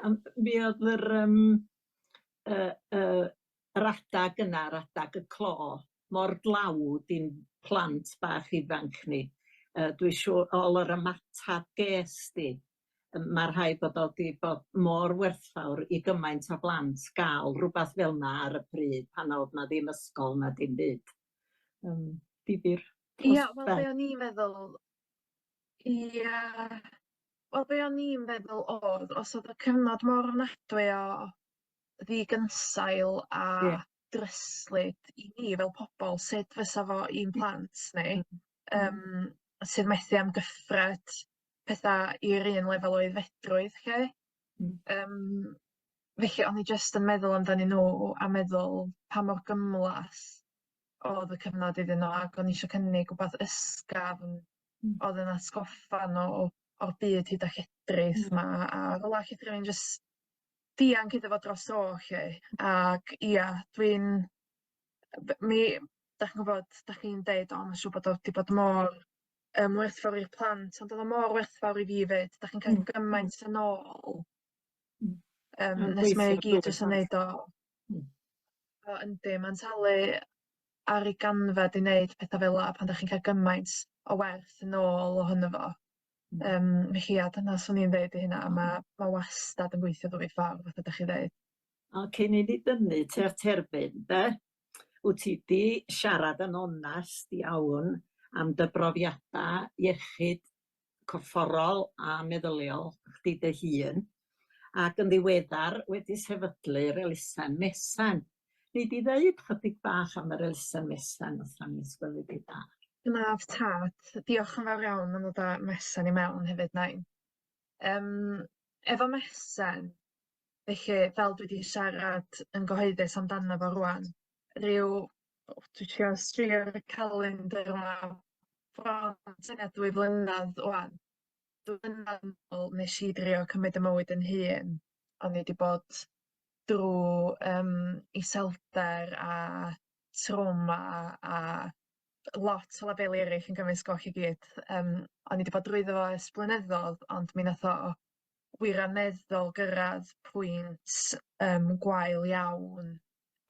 Ond mi oedd yr yym y y yr adag yna, yr adag y clo, mor dlawd i'n plant bach ifanc ni. Yy dwi siŵr ôl yr ymatab ges di, yy ma' rhaid bod o 'di bod mor werthfawr i gymaint o blant ga'l rwbath fel 'na ar y pryd pan o'dd 'na ddim ysgol na dim byd. Yym difyr dros Ia, wel ben. be' o'n i'n feddwl ia wel be' o'n i'n feddwl o'dd os o'dd y cyfnod mor ofnadwy o ddigynsail a dryslyd i ni fel pobol sut fysa fo i'n plant ni yym sydd methu amgyffred petha i'r un lefel o aeddfedrwydd 'lly. Yym felly o'n i jyst yn meddwl amdanyn nhw a meddwl pa mor gymlath o'dd y cyfnod iddyn nhw ag o'n i isio cynnig wbath ysgafn o'dd yn atgoffa nhw o'r byd hyd a lledrith 'ma a rwla lle rywun jyst dianc iddo fo dros dro 'lly ag ia dwi'n mi 'dach chi'n gwbod 'dach chi'n deud o ma' siŵr bod o 'di bod mor yym werthfawr i'r plant ond o'dd o mor werthfawr i fi 'fyd 'dach chi'n cael gymaint yn ôl yym nes mae o i gyd jyst yn neud o O yndi ma'n talu ar ei ganfed i neud petha fela pan 'dach chi'n ca'l gymaint o werth yn ôl ohono fo. Yym felly ia dyna swn i'n ddeud i hynna a ma' ma' wastad yn gweithio ddwy ffordd fatha 'dach chi ddeud. O cyn i ni dynnu tua'r terfyn 'de, wt ti 'di siarad yn onast iawn am dy brofiada iechyd corfforol a meddyliol chdi dy hun, ac yn ddiweddar wedi sefydlu'r elusen Mesen. Nei di ddeud chydig bach am yr elusen Mesen wrtha ni os gweli di dda? Gwnaf tad. Diolch yn fawr iawn am ddod â Mesen i mewn hefyd Nain. Yym efo Mesen, felly fel dwi 'di siarad yn gyhoeddus amdano fo rŵan, ryw o dwi trio sbio ar y calendar yma bron tua 2 flynadd ŵan. 2 flynadd yn ôl nesh i drio cymryd 'y mywyd 'yn hun. O'n i 'di bod drw yym iselder a trawma a lot o labeli eryll yn gymysg oll i gyd. Yym o'n i 'di bod drwyddo fo ers blynyddodd ond mi nath o wirioneddol gyrradd pwynt yym gwael iawn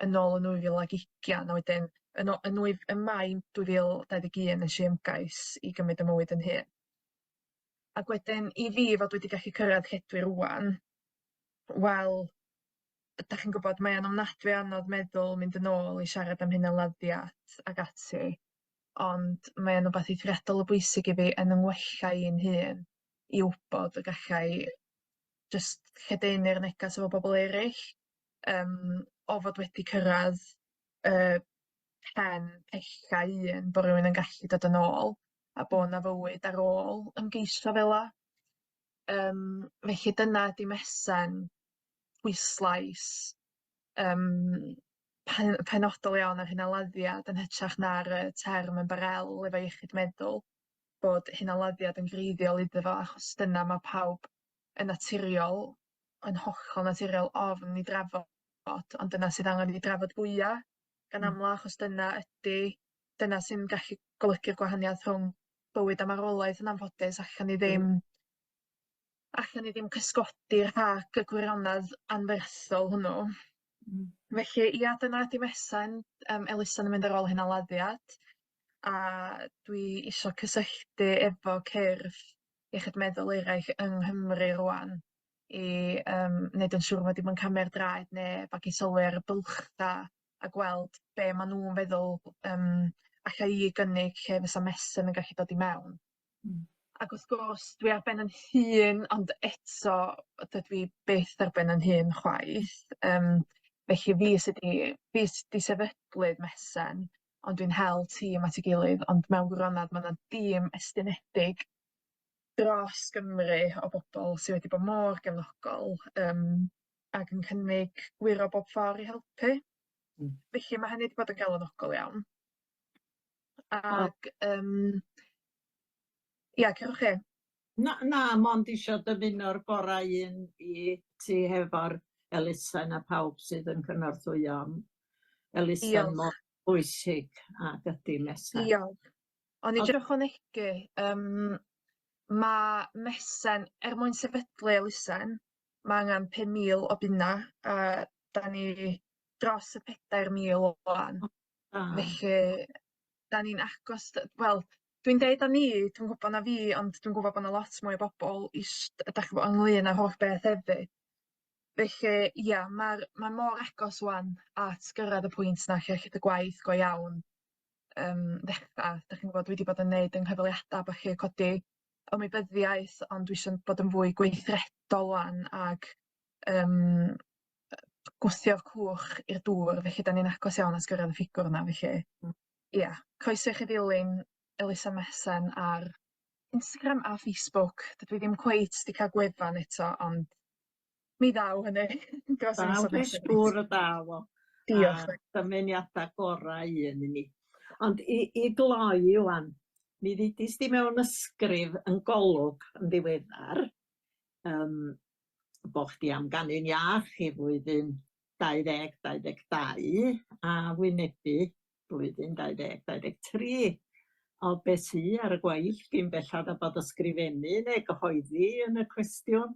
yn ôl yn 2020 a wedyn yn o- yn nwy- ym Mai 2021 nesh i ymgais i gymryd 'y mywyd 'yn hun. Ac wedyn i fi fod wedi gallu cyrraedd lle dwi rŵan, wel, dach chi'n gwbod mae o'n ofnadwy o anodd meddwl mynd yn ôl i siarad am hunanladdiad ag ati, ond mae o'n wbath eithriadol o bwysig i fi yn 'y ngwella i'n hun i wbod y gallai jyst lledaenu'r negas efo bobol eryll yym o fod wedi cyrraedd y pen pella un bo' rywun yn gallu dod yn ôl a bo' 'na fywyd ar ôl ymgeisio fela. Yym felly dyna ydi Mesen, pwyslais yym penodol iawn ar hunanladdiad yn hytrach na'r yy term ymbarel efo iechyd meddwl, bod hunanladdiad yn greiddiol iddo fo achos dyna ma' pawb yn naturiol yn hollol naturiol ofn i drafod ond dyna sydd angen i drafod fwya gan amla achos dyna ydi dyna sy'n gallu golygu'r gwahaniath rhwng bywyd a marwolaeth yn anffodus allan ni ddim Allan ni ddim cysgodi rhag y gwirionedd anferthol hwnnw. Felly ia, dyna ydi Mesen, yym elusen yn mynd ar ôl hunanladdiad, a dwi isio cysylltu efo cyrff iechyd meddwl eraill yng Nghymru rŵan i yym neud yn siŵr mod i'm yn camu ar draed neb ac i sylwi ar y bylcha a gweld be' ma' nhw'n feddwl yym alla i gynnig lle fysa Mesen yn gallu dod i mewn. Ac wrth gwrs dwi ar ben 'yn hun ond eto dydw i byth ar ben 'yn hun chwaith yym felly fi sy 'di fi sy 'di sefydlu'r Mesen ond dwi'n hel tîm at ei gilydd ond mewn gwirionedd ma' 'na dîm estynedig dros Gymru o bobl sy wedi bod mor gefnogol yym ac yn cynnig gwyro bob ffordd i helpu. Felly ma' hynny 'di bod yn galonogol iawn. Ag yym ia cerwch chi. Na na mond isio dymuno'r gorau un i ti hefo'r elusen a pawb sydd yn cynorthwyo elusen Diolch. mor bwysig ag ydi Mesen. Diolch. O'n i jyst ychwanegu yym ma' Mesen er mwyn sefydlu elusen ma' angan 5,000 o bunna a 'dan ni dros y 4,000 ŵan. Felly 'dan ni'n agos wel dwi'n deud 'dan ni, dwi'n gwbod na fi ond dwi'n gwbod bo' 'na lot mwy o bobol ish- dach ch'bo' ynglŷn â'r holl beth hefyd. Felly ia ma'r ma' mor agos ŵan at gyrraedd y pwynt 'na lle ellith y gwaith go iawn yym ddechra. Dach chi'n gwbod dwi 'di bod yn neud 'yng nghyfweliada a ballu codi ymwybyddiaeth ond dwi isio bod yn fwy gweithredol 'wan ag yym gwthio'r cwch i'r dŵr felly 'dan ni'n agos iawn at gyrraedd y ffigwr yna felly ia croeso i chi ddilyn Elusen Mesen ar Instagram a Facebook. Dydw i ddim cweit 'di ca'l gwefan eto ond mi ddaw hynny dros y Daw, misoedd dwi'n nesa. siŵr y daw o. Diolch. A dymuniadau gorau un i ni. Ond i i gloi ŵan, mi ddudis di mewn ysgrif yn Golwg yn ddiweddar yym bo' chdi am ganu'n iach i flwyddyn 2022 a wynebu blwyddyn 2023. O be sy ar y gweill gyn bellad â bod ysgrifennu neu gyhoeddi yn y cwestiwn,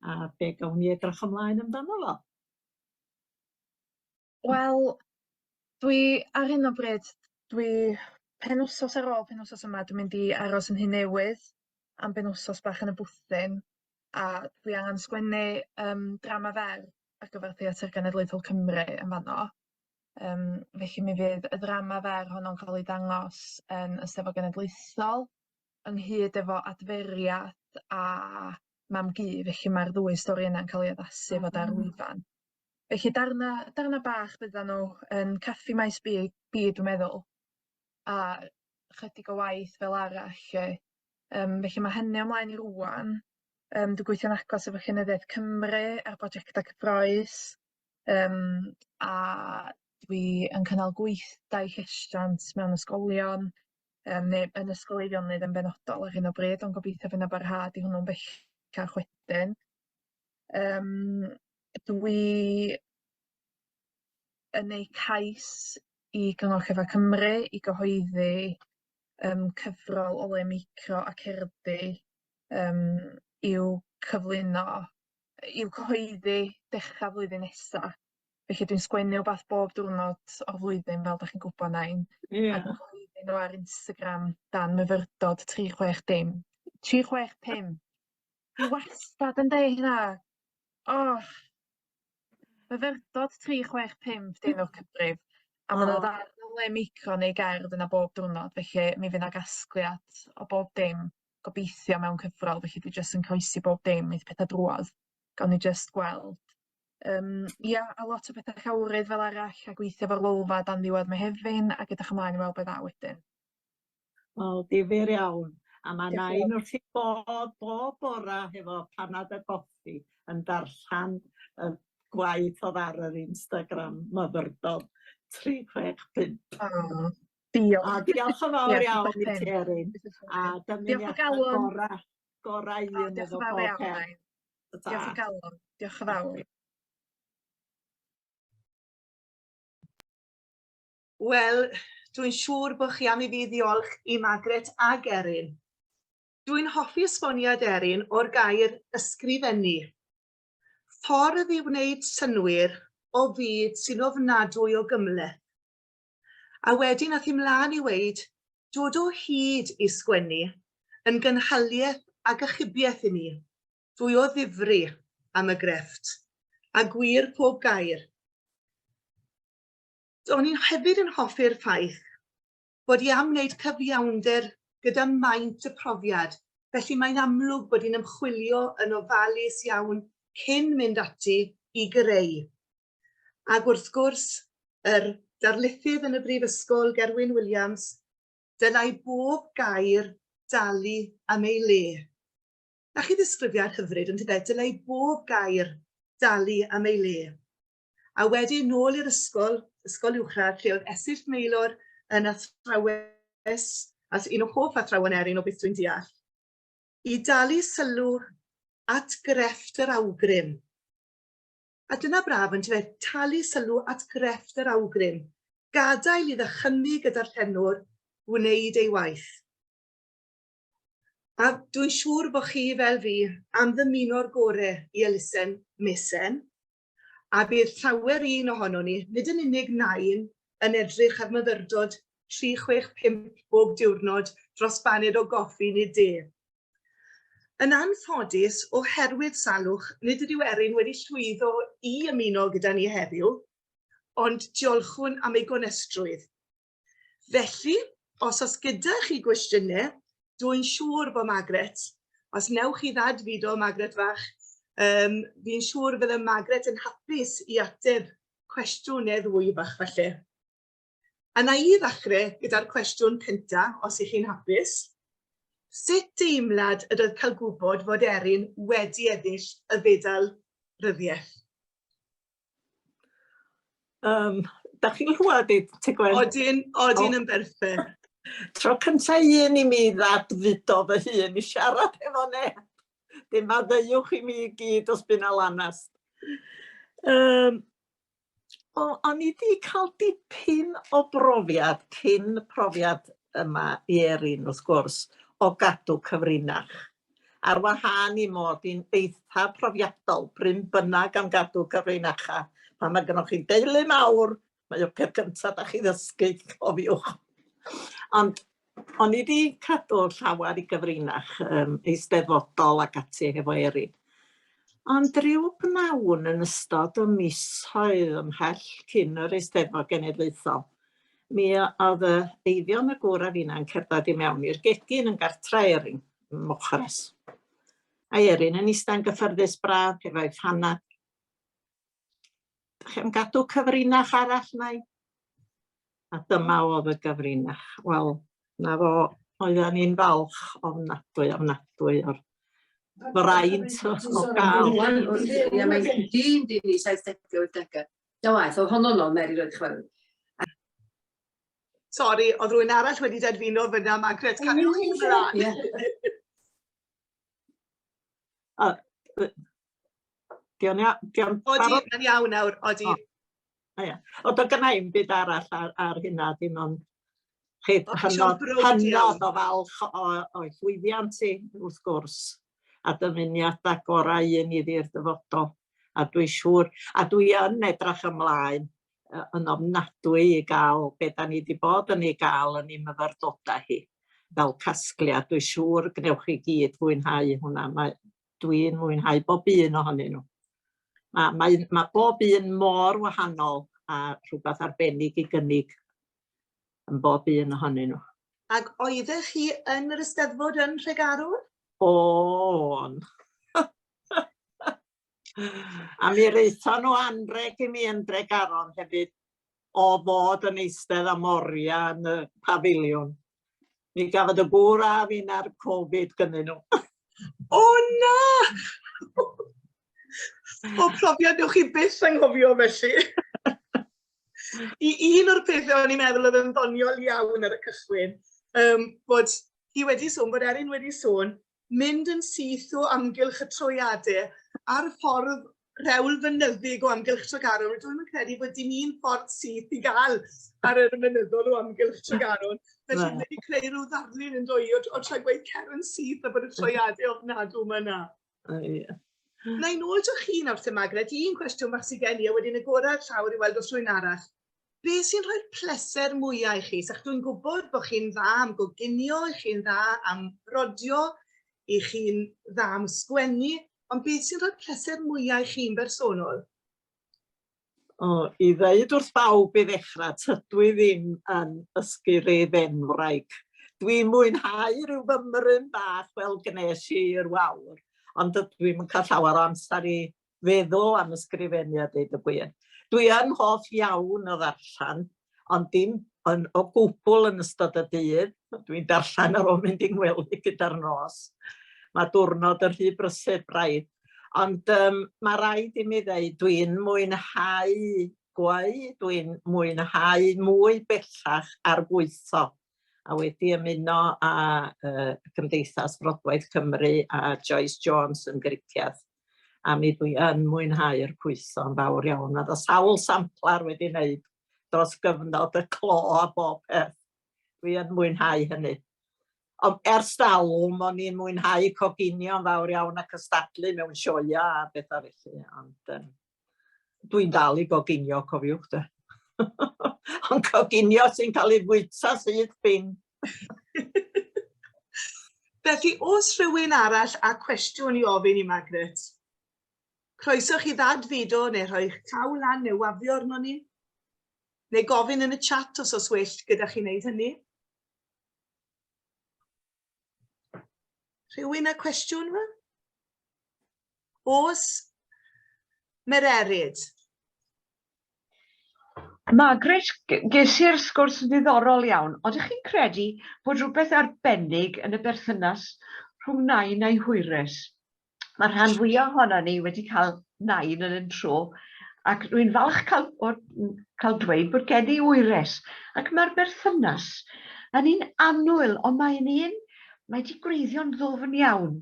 a be gawn ni edrych ymlaen amdano fo? Wel, dwi ar hyn o bryd, dwi penwsos ar ôl penwsos yma dwi'n mynd i aros yn Nhŷ Newydd am benwsos bach yn y bwthyn a dwi angen sgwennu yym drama fer ar gyfer Theatr Genedlaethol Cymru yn fanno. Yym felly mi fydd y ddrama fer honno'n cael ei dangos yn y Steddfod Genedlaethol ynghyd efo Adferiad a Mam Gu, felly mae'r ddwy stori yna'n cael eu addasu i fod ar lwyfan. Felly darna darna bach fyddan nhw yn Caffi Maes B B dwi'n meddwl, a chydig o waith fel arall 'lly. Yym felly ma' hynny ymlaen i rŵan. Yym dwi'n gweithio'n agos efo Llenyddiaeth Cymru ar brojectau cyffrous yym a dwi yn cynnal gweithdai llesiant mewn ysgolion yym neu yn Ysgol Eifionydd yn benodol ar hyn o bryd ond gobeithio fydd 'na barhad i hwnnw'n bellach wedyn. Yym dwi yn neud cais i Gyngor Llyfra' Cymru i gyhoeddi yym cyfrol o le micro a cerddi yym i'w cyflwyno i'w cyhoeddi dechra flwyddyn nesa. Felly dwi'n sgwennu wbath bob diwrnod o'r flwyddyn fel dach chi'n gwbod Nain. Ia. Ac yn cyhoeddi nhw ar Instagram dan myfyrdod 3 6 dim. 3 6 5. Dwi wastad yn deud hynna. Och! Myfyrdod 3 6 5 'di enw'r cyfrif a ma' 'na ddarn o le micro neu gerdd yna bob diwrnod felly mi fydd 'na gasgliad o bob dim gobeithio mewn cyfrol felly dwi jyst yn croesi bob dim neith petha drwodd. Gawn ni jyst gweld. Yym ia a lot o betha llawrydd fel arall a gweithio efo'r Lolfa dan ddiwedd Mehefin ac edrych ymlaen i weld be ddaw wedyn. Wel, difyr iawn. A ma' Diolch yn nain fawr. wrth 'i bodd bob bora hefo panad o goffi yn darllan y gwaith o'dd ar yr Instagram myfyrdod 365. O, diolch. A diolch yn fawr Ie, iawn i 365. ti Erin. A Diolch o dymuniadau galon. gora, gora O, un diolch efo yn fawr bob iawn, peth. Nain. Diolch o Ta. galon. Diolch yn fawr. Wel, dwi'n siŵr bod chi am i fi ddiolch i Margaret ag Erin. Dwi'n hoffi esboniad Erin o'r gair ysgrifennu. Ffordd i wneud synnwyr o fyd sy'n ofnadwy o gymhleth. A wedyn ath hi mlaen i weud, dod o hyd i sgwennu yn gynhaliaeth ac achubiaeth i mi. Dwi o ddifri am y grefft, a gwir pob gair. O'n i'n hefyd yn hoffi'r ffaith bod hi am wneud cyfiawnder gyda maint y profiad, felly mae'n amlwg bod hi'n ymchwilio yn ofalus iawn cyn mynd ati i greu. Ac wrth gwrs, yr darlithydd yn y brifysgol, Gerwyn Wiliams, dylai bob gair dalu am ei le. 'Na chi ddisgrifiad hyfryd, on'd yfe? Dylai bob gair dalu am ei le. A wedyn nôl i'r ysgol, ysgol uwchradd, lle oedd Esyllt Maelor yn athrawes, a un o hoff athrawon Erin o beth dwi'n deall, i dalu sylw at grefft yr awgrym. A dyna braf yn tyfe, talu sylw at grefft yr awgrym, gadael i ddychymyg y darllenwr wneud ei waith. A dwi'n siŵr bod chi, fel fi, am ddymuno'r gore i elusen Mesen, a bydd llawer un ohonon ni, nid yn unig Nain, yn edrych ar myfyrdod 365 bob diwrnod dros baned o goffi neu de. Yn anffodus, oherwydd salwch, nid ydyw Erin wedi llwyddo i ymuno gyda ni heddiw, ond diolchwn am ei gonestrwydd. Felly, os oes gyda chi gwestiynau, dw i'n siŵr bod Margaret, os wnewch chi ddadfudo Margaret fach, um, fi'n siŵr fydde Margaret yn hapus i ateb cwestiwn neu ddwy fach falle. A na i ddechrau gyda'r cwestiwn cynta, os ych chi'n hapus. Sut deimlad ydoedd cael gwybod fod Erin wedi ennill y fedal ryddiaith? Da chi'n clywed i, Tegwen? Odyn, odyn yn berffaith. Tro cynta un i mi ddadfudo fy hun i siarad efo neb. Dim maddeuwch i mi i gyd os by' 'na lanast. O, o'n i 'di cael dipyn o brofiad cyn y profiad yma i Erin wrth gwrs o gadw cyfrinach. Ar wahân i mod i'n eitha profiadol bryn bynnag am gadw cyfrinacha, pan mae gynnoch chi deulu mawr, mae o'r peth gyntaf da chi ddysgu, cofiwch. Ond o'n i 'di cadw llawer i gyfrinach yym eisteddfodol ac ati hefo Erin. Ond ryw bnawn yn ystod y misoedd ymhell cyn yr Eisteddfod Genedlaethol, mi oedd y Eifion y gŵr a finna'n cerdded i mewn i'r gegin yn gartre Erin, ym Mochres. A Erin yn ista'n gyffyrddus braf hefo'i phanad. Dach chi am gadw cyfrinach arall, nai? A dyma oedd y gyfrinach. Wel, na fo, oedden ni'n falch ofnadwy, ofnadwy o'r fraint o gael. Ie, mae'n dyn dyn i 70au, 80au. Ta waeth, oedd honno'n ôl Mary roedd chwarae. Sori, oedd rhywun arall wedi dadfino fyna, Margaret, cariwch chi ymlaen. Dio'n ia- dio'n Odi, barod? mae'n iawn nawr, odi. O. O ia. O, do gynna i'm byd arall ar, ar hynna, dim ond chi O, chi hynod, browd iawn. hynod o falch o, o'i llwyddiant hi, wrth gwrs, a dymuniadau gorau un iddi'r dyfodol. A dwi siŵr, a dwi yn edrach ymlaen yn ofnadwy i gael be da ni wedi bod yn ei gael yn ei myfyrdodau hi fel casgliad. Dwi siŵr gwnewch chi gyd fwynhau hwnna. Mae, dwi'n mwynhau bob un ohonyn nhw. Mae, mae, mae bob un mor wahanol a rhywbeth arbennig i gynnig yn bob un ohonyn nhw. Ac oeddech chi yn yr Eisteddfod yn Nhregaron? O'n. A mi reithon nhw anreg i mi yn Dregaron hefyd o fod yn eistedd am oriau yn y pafiliwn. Mi gafodd y gŵr a finna'r Covid gynnyn nhw. O na! O profiad newch chi byth anghofio felly. I un o'r pethau o'n i'n meddwl oedd yn ddoniol iawn ar y cychwyn, um, bod hi wedi sôn, bod Erin wedi sôn, mynd yn syth o amgylch y troiadau ar ffordd Rhewl fynyddig o amgylch Tregaron. Rydw i'm yn credu bod dim un ffordd syth i gael ar yr mynyddoedd o amgylch Tregaron. Felly mae wedi creu rhyw ddarlun yn dwy o, o tra gweud cer yn syth a bod y troiadau ofnadw yma na. Ie. Na i nôl to chi nawr te Margaret, un cwestiwn bach sydd gen i a wedyn y gorau'r llawr i weld os rhywun arall. Be sy'n rhoi'r pleser mwyaf i chi? Sa'ch dwi'n gwybod bod chi'n dda am goginio, chi'n dda am rodio, i chi'n dda am sgwennu, ond beth sy'n rhoi'r pleser mwyaf i chi'n bersonol? O, i ddeud wrth bawb i ddechrau, tydw i ddim yn ysgrifenwraig. Dwi'n mwynhau rhyw fymryn bach fel gnes i i'r wawr, ond dydw i'm yn cael llawer o amser i feddwl am ysgrifennu a deud y gwir. Dwi yn hoff iawn o ddarllen, ond dim yn o gwbl yn ystod y dydd. Dwi'n darllen ar ôl mynd i'n ngwely gyda'r nos. Mae diwrnod yn rhy brysur braidd. Ond um, mae rhaid i mi ddeud, dwi'n mwynhau gweu, dwi'n mwynhau mwy bellach ar bwytho a wedi ymuno â uh, Cymdeithas Brodwaith Cymru a Joyce Jones yn Gricieth. A mi dwi yn mwynhau'r pwyso yn fawr iawn. Mae yna sawl samplar wedi wneud dros gyfnod y clo a bob peth. Dwi yn mwynhau hynny. Ond ers dalwm, o'n i'n mwynhau coginio'n fawr iawn a cystadlu mewn sioeau a bethau felly. Ond um, dwi'n dal i goginio, cofiwch de. Ond coginio sy'n cael ei fwyta sydd bin. Felly, os rhywun arall â cwestiwn i ofyn i Margaret, croeso chi ddadfudo neu rhoi'ch llaw lan neu wafio arno ni, neu gofyn yn y chat os oes well gyda chi wneud hynny. Rhywun â cwestiwn fa? Oes? Mererid. Margaret, ges i'r sgwrs yn ddiddorol iawn. Odych chi'n credu bod rhywbeth arbennig yn y berthynas rhwng nain a'i hwyres? Mae'r rhan fwyaf ohonon ni wedi cael nain yn ein tro, ac rwy'n falch cael, o, cael dweud bod gen i wyres, ac mae'r berthynas yn un annwyl, ond mae'n un, mae wedi gwreiddio'n ddwfn iawn.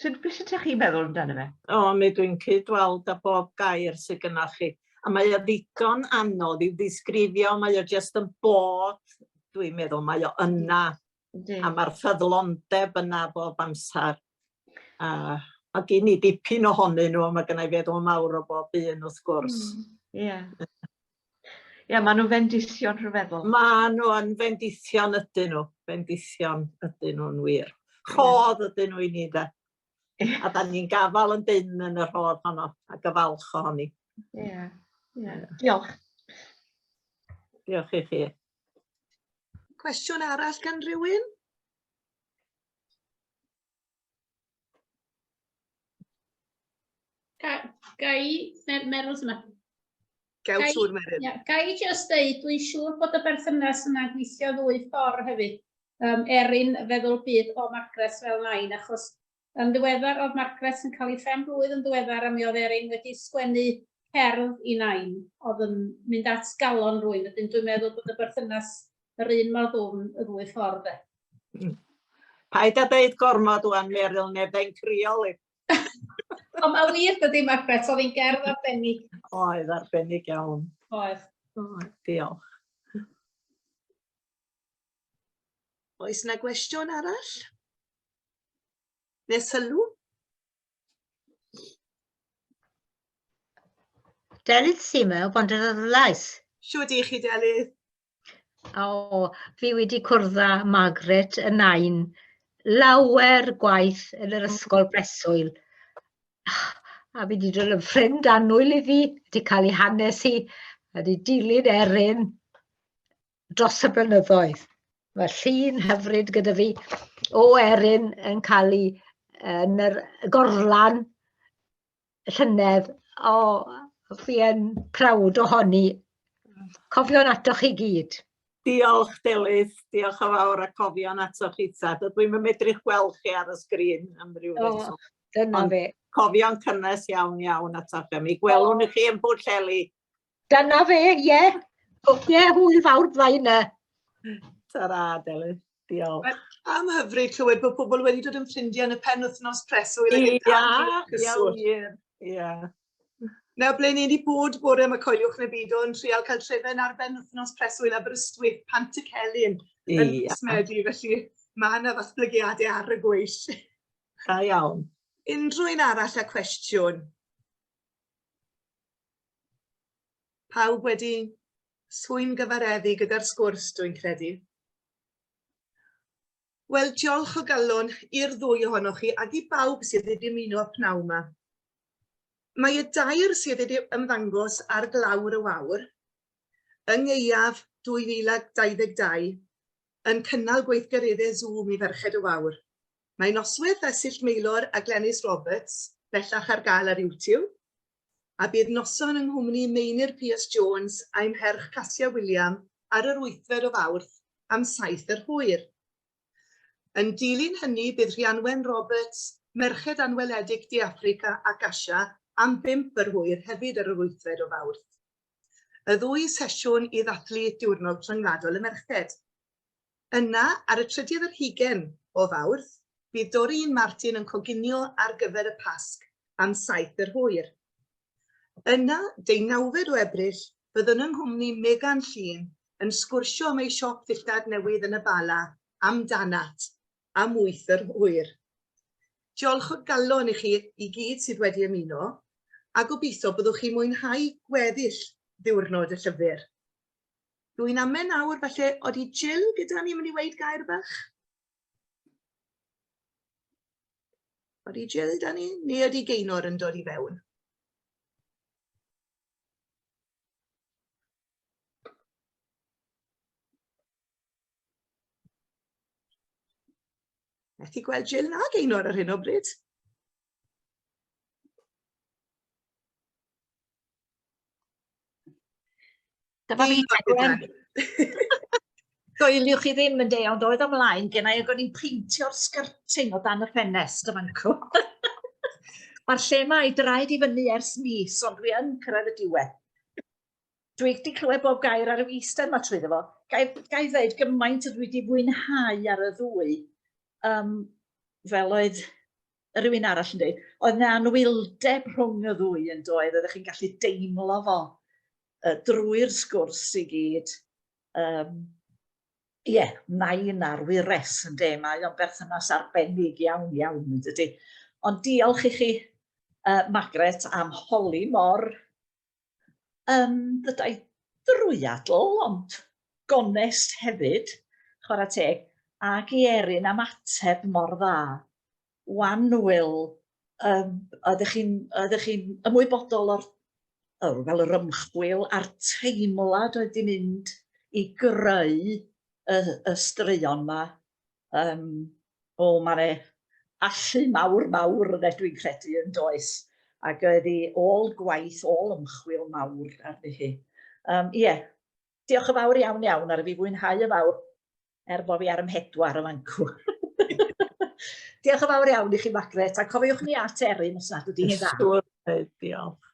Sut, beth sut ydych chi'n meddwl amdano fe? O, mi dwi'n cyd-weld â bob gair sydd gynnach chi. A mae o ddigon anodd i'w ddisgrifio, mae o jyst yn bod, dwi'n meddwl, mae o yna. A mae'r ffyddlondeb yna bob amser. A mae gen i dipyn ohonyn nhw, a mae gennau feddwl mawr o bob un wrth gwrs. Ie. Mm. Ie, maen nhw'n fendithion rhyfeddol. Maen nhw yn fendithion ydyn nhw. Fendithion ydyn nhw'n wir. Rhodd ydyn nhw i ni de. A da ni'n gafael yn dynn yn y rhodd honno ac y falch ohoni. Ie, ie. Diolch. Diolch i chi. Cwestiwn arall gan rhywun? Ga, ga i, Meryl sy'n yma. Gael tŵr, Meryl. Ia, ga i just deud, dwi'n siŵr bod y berthynas yna'n gweithio ddwy ffordd hefyd. Um, Erin feddwl byd o Margaret fel nain, achos yn ddiweddar oedd Margaret yn cael ei phen blwydd yn ddiweddar a mi oedd Erin wedi sgwennu cerdd i nain oedd yn mynd at galon rwy'n. Wedyn dwi'n meddwl bod y berthynas yr un mor ddwfn y ddwy ffordd. De. Paid â deud gormod ŵan, Meryl, neu fe'n crio li. Ond mae wir dydy, Margaret, oedd hi'n gerdd arbennig. Oedd, arbennig iawn. Oedd. Oedd, diolch. Oes yna gwestiwn arall? Neu sylw? Delyth Sima o Bontarddulais. Shwd i chi, Delyth? O, fi wedi cwrdd â Margaret y nain lawer gwaith yn yr ysgol breswyl. A fi wedi dod yn ffrind annwyl iddi, wedi cael ei hanes hi, a wedi dilyn Erin dros y blynyddoedd. Mae llun hyfryd gyda fi o Erin yn cael ei yn yr gorlan llynedd, o, fi yn proud ohoni. Cofion atoch chi gyd. Diolch Delyth, diolch yn fawr a cofion atoch chi ta. Dydw i'm yn medru'ch gweld chi ar y sgrin am ryw reswm. Dyna Ond fe. Cofion cynnes iawn iawn atoch chi. Mi gwelwn i chi yn Pwllheli. Dyna fe, ie. Ie, hwyl fawr bydda i yna. Ta-ra Delyth, diolch. Am hyfryd clywed bod pobl wedi dod yn ffrindiau yn y penwythnos preswyl. Ia, ia wir. Ie. Nawr, ble ni wedi bod bore yma, coeliwch neu beidio, yn trial cael trefen ar benwythnos preswyl Aberystwyth, Pantycelyn, yn mis Medi, felly mae yna ddatblygiadau ar y gweill. Da iawn. Unrhyw un arall â cwestiwn? Pawb wedi swyn gyfareddu gyda'r sgwrs, dwi'n credu. Wel, diolch o galon i'r ddwy ohonoch chi ac i bawb sydd wedi ymuno y pnawn 'ma. Mae y dair sydd wedi ymddangos ar glawr y wawr yng ngaeaf 2022 yn cynnal gweithgareddau Zoom i Ferched y Wawr. Mae Noswaith Esyllt Maelor a Glenys Roberts bellach ar gael ar YouTube, a bydd noson yng nghwmni Meinir Pierce Jones a'i mherch Casia Wiliam ar yr wythfed o Fawrth am saith yr hwyr. Yn dilyn hynny bydd Rhianwen Roberts, Merched Anweledig De Affrica ac Asia am bump yr hwyr hefyd ar yr wythfed o Fawrth. Y ddwy sesiwn i ddathlu Diwrnod Rhyngwladol y Merched. Yna, ar y trydydd ar hugain o Fawrth, bydd Doreen Martin yn coginio ar gyfer y Pasg am saith yr hwyr. Yna, deunawfed o Ebrill, byddwn yng nghwmni Megan Llŷn yn sgwrsio am ei siop ddillad newydd yn y Bala, Amdanat, am wyth yr hwyr. Diolch o galon i chi i gyd sydd wedi ymuno, a gobeithio byddwch chi'n mwynhau gweddill ddiwrnod y llyfr. Dwi'n amau nawr, falle, odi Jill gyda ni mynd i weud gair bach? Odi Jill da ni? Neu ydi Gaynor yn dod i fewn? Methu gweld Jill na Gaynor ar hyn o bryd. Dyma fi, Tegwen. Goeliwch chi ddim yn de, ond oedd ymlaen gen i ac o'n i'n peintio'r sgyrting o dan y ffenest y fancw. Mae'r lle yma i draed i fyny ers mis, ond dwi yn cyrraedd y diwedd. Dwi wedi clywed bob gair ar y eistedd yma trwyddo fo. Ga i, ga i ddeud gymaint ydw i wedi fwynhau ar y ddwy. Um, fel oedd rhywun arall yn dweud, oedd 'na anwyldeb rhwng y ddwy yn doedd, oeddech chi'n gallu deimlo fo uh, drwy'r sgwrs i gyd. Um, ie, yeah, nain a'r wyres yn de, mae o'n berthynas arbennig iawn iawn yn dydy. Ond diolch i chi, uh, Margaret, am holi mor um, ddydau drwyadl, ond gonest hefyd, chwarae teg, ac i Erin am ateb mor dda. Wan Wil, um, oeddech chi'n oeddech chi'n ymwybodol o'r oh, fel yr ymchwil a'r teimlad oedd di mynd i greu y, y straeon 'ma. Um, o, mae'n e allu mawr, mawr yna dwi'n credu yn does. Ac oedd hi ôl gwaith, ôl ymchwil mawr arni hi. Um, ie, yeah. Diolch yn fawr iawn iawn ar fi fwynhau yn fawr, er bod fi ar ymhedwar yn fancw. Diolch yn fawr iawn i chi, Margaret, a cofiwch ni at Erin os nad ydy hi'n dda. Siŵr, diolch.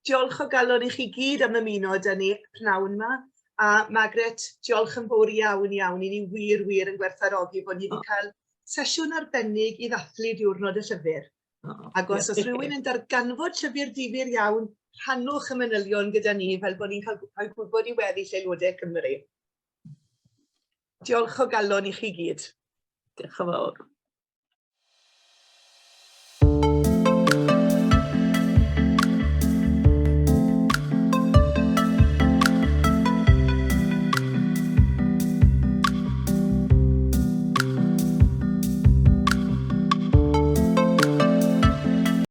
Diolch o galon i chi gyd am ymuno 'da ni pnawn 'ma. A Margaret, diolch yn fawr iawn iawn. I ni wir, wir yn gwerthfawrogi bod ni wedi cael sesiwn arbennig i ddathlu Diwrnod y Llyfr. Ac os oes rhywun yn darganfod llyfr difyr iawn, rhannwch y manylion gyda ni fel bod ni'n cael rhoi gwybod i weddill aelodau Cymru. Diolch o galon i chi gyd. Diolch yn fawr.